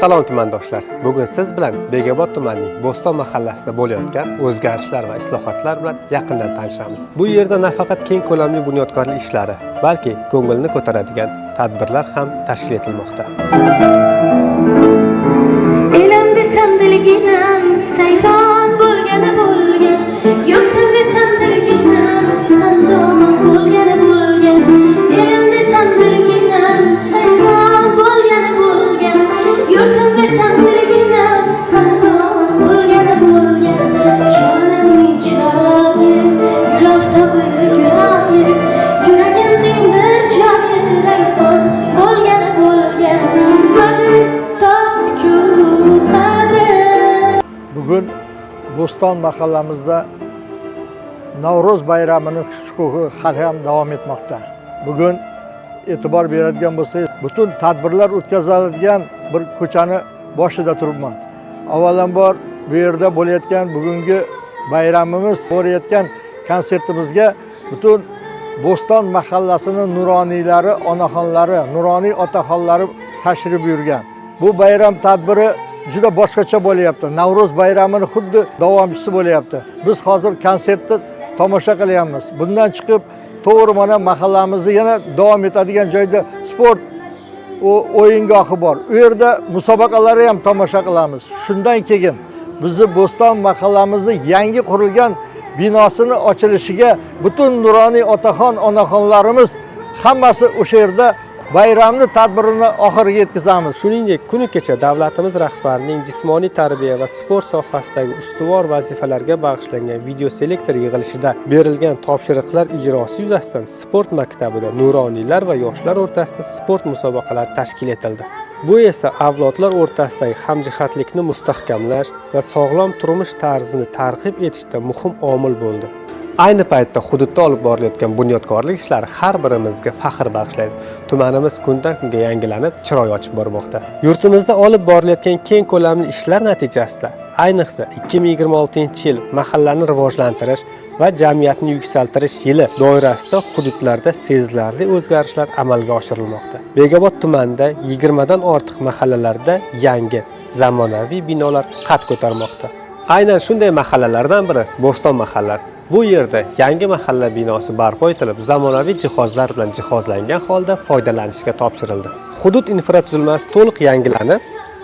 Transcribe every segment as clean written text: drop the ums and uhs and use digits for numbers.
Salom tumandoshlar. Bugun siz bilan Bekobod tumanining Bo'ston mahallasida bo'layotgan o'zgarishlar va islohotlar bilan yaqindan tanishamiz. Bu yerda nafaqat keng ko'lamli bunyodkorlik ishlari, balki ko'ngilni ko'taradigan tadbirlar ham tashkil etilmoqda. Elim desam dilginam sayron bo'lgani bo'lgan, yurtim desam dilginam xandon bo'lgani bo'lgan, elim desam dilginam sayron bo'lgani bo'lgan, yurtim desam dilginam xandon bo'lgani bo'lgan. Chamanimning chirog'i, gul oftobi gulayi, yuragimning bir joyi rayhon bo'lgani bo'lgan. Qadr topdi-ku qadr. Bugun Bo'ston mahallamizda Navro'z bayramini shukuhi hali ham davom etmoqda. Bugun e'tibor beradigan bo'lsangiz, butun tadbirlar o'tkaziladigan bir ko'chani boshida turibman. Avvalambor bu yerda bo'layotgan bugungi bayramimiz, bo'layotgan konsertimizga butun Bo'ston mahallasini nuroniylari, onaxonlari, nuroniy otaxonlari tashrif buyurgan. Bu bayram tadbiri juda boshqacha bo'lyapti. Navro'z bayramini xuddi davomchisi bo'lyapti. Biz hozir konsertni tomosha qilyapmiz. Bundan chiqib to'g'ri mana mahallamizni yana davom etadigan joyda sport o'yingohi bor. U yerda musobaqalarni ham tomosha qilamiz. Shundan keyin bizni Bo'ston mahallamizni yangi qurilgan binosini ochilishiga butun nuroniy otaxon, onaxonlarimiz hammasi o'sha yerda bayramni tadbirini oxiriga yetkazamiz. Shuningdek, kuni kecha davlatimiz rahbarining jismoniy tarbiya va sport sohasidagi ustuvor vazifalarga bag'ishlangan videoselektor yig'ilishida berilgan topshiriqlar ijrosi yuzasidan sport maktabida nuroniylar va yoshlar o'rtasida sport musobaqalari tashkil etildi. Bu esa avlodlar o'rtasidagi hamjihatlikni mustahkamlash va sog'lom turmush tarzini targ'ib etishda muhim omil bo'ldi. Ayni paytda hududda olib borilayotgan bunyodkorlik ishlari har birimizga faxr bag'ishlaydi. Tumanimiz kundan kunga yangilanib, chiroy ochib bormoqda. Yurtimizda olib borilayotgan keng ko'lamli ishlar natijasida, ayniqsa 2026-yil mahallani rivojlantirish va jamiyatni yuksaltirish yili doirasida hududlarda sezilarli o'zgarishlar amalga oshirilmoqda. Bekobod tumanida 20 dan ortiq mahallalarda yangi zamonaviy binolar qad ko'tarmoqda. Aynan shunday mahallalardan biri Bo'ston mahallasi. Bu yerda yangi mahalla binosi barpo etilib, zamonaviy jihozlar bilan jihozlangan holda foydalanishga topshirildi. Hudud infratuzilmasi to'liq yangilanib,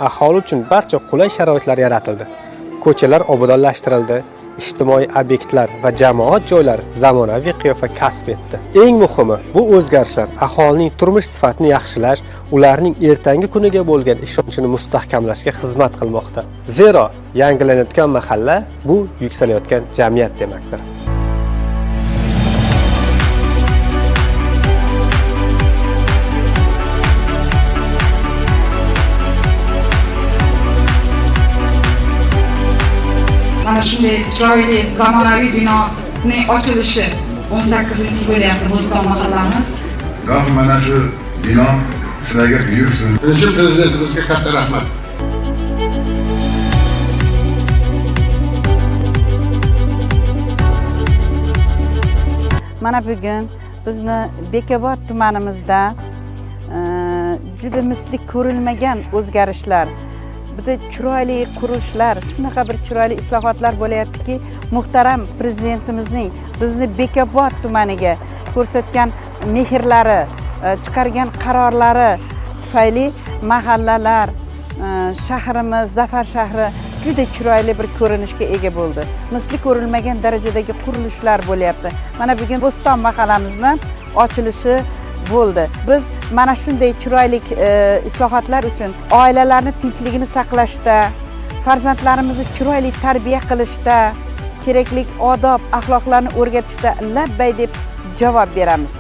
aholi uchun barcha qulay sharoitlar yaratildi. Ko'chalar obodonlashtirildi, ijtimoiy obyektlar va jamoat joylari zamonaviy qiyofa kasb etdi. Eng muhimi, bu o'zgarishlar aholining turmush sifatini yaxshilash, ularning ertangi kuniga bo'lgan ishonchini mustahkamlashga xizmat qilmoqda. Zero, yangilanayotgan mahalla bu yuksalayotgan jamiyat demakdir. Mana shunday chiroyli zamonaviy binoning ochilishi 18-si bo'lyapti Bo'ston mahallamiz. Ilohim mana shu bino sizlarga buyursin. Birinchi prezidentimizga katta rahmat. Mana bugun bizni Bekobod tumanimizda juda misli ko'rilmagan o'zgarishlar, juda chiroyli qurilishlar, shunaqa bir chiroyli islohotlar bo'lyaptiki, muhtaram prezidentimizning bizni Bekobod tumaniga ko'rsatgan mehrlari, chiqargan qarorlari tufayli mahallalar, shahrimiz, Zafar shahri juda chiroyli bir ko'rinishga ega bo'ldi. Misli ko'rilmagan darajadagi qurilishlar bo'lyapti. Mana bugun Bo'ston mahallamizni ochilishi bo'ldi. Biz mana shunday chiroyli islohotlar uchun oilalarni tinchligini saqlashda, farzandlarimizni chiroyli tarbiya qilishda, kerakli odob, axloqlarni o'rgatishda labbay deb javob beramiz.